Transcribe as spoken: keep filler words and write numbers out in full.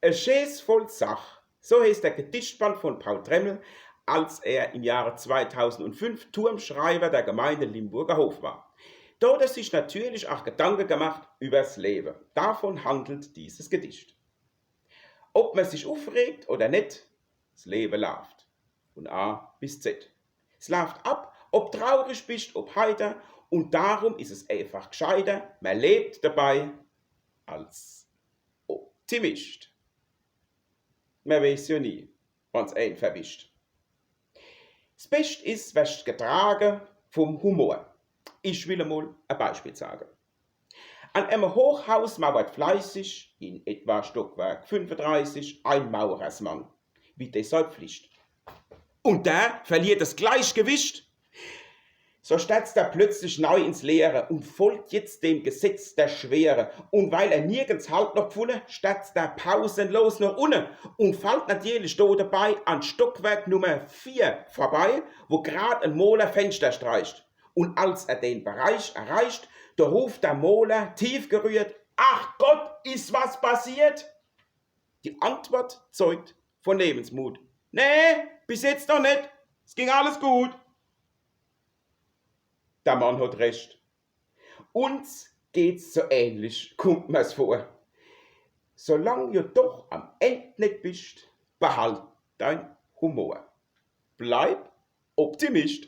E Schäß voll Sach, so heißt der Gedichtband von Paul Tremmel, als er im Jahre zweitausendfünf Turmschreiber der Gemeinde Limburger Hof war. Dort hat er sich natürlich auch Gedanken gemacht übers Leben. Davon handelt dieses Gedicht. Ob man sich aufregt oder nicht, das Leben läuft. Von A bis Z. Es läuft ab, ob traurig bist, ob heiter. Und darum ist es einfach gescheiter, man lebt dabei als Optimist. Man weiß ja nie, wann's einen verwischt. Das Best ist, wirst getragen vom Humor. Ich will einmal ein Beispiel sagen. An einem Hochhaus mauert fleißig, in etwa Stockwerk fünfunddreißig, ein Maurersmann, wie das seine Pflicht. Und der verliert das Gleichgewicht. So stürzt er plötzlich neu ins Leere und folgt jetzt dem Gesetz der Schwere. Und weil er nirgends Halt noch gefunden, stürzt er pausenlos nach unten und fällt natürlich da dabei an Stockwerk Nummer vier vorbei, wo grad ein Maler Fenster streicht. Und als er den Bereich erreicht, da ruft der Maler tief gerührt: „Ach Gott, ist was passiert?“ Die Antwort zeugt von Lebensmut: „Nee, bis jetzt noch nicht. Es ging alles gut.“ Der Mann hat recht. Uns geht's so ähnlich, kommt mir's vor. Solang du doch am End nicht bist, behalt dein Humor. Bleib Optimist.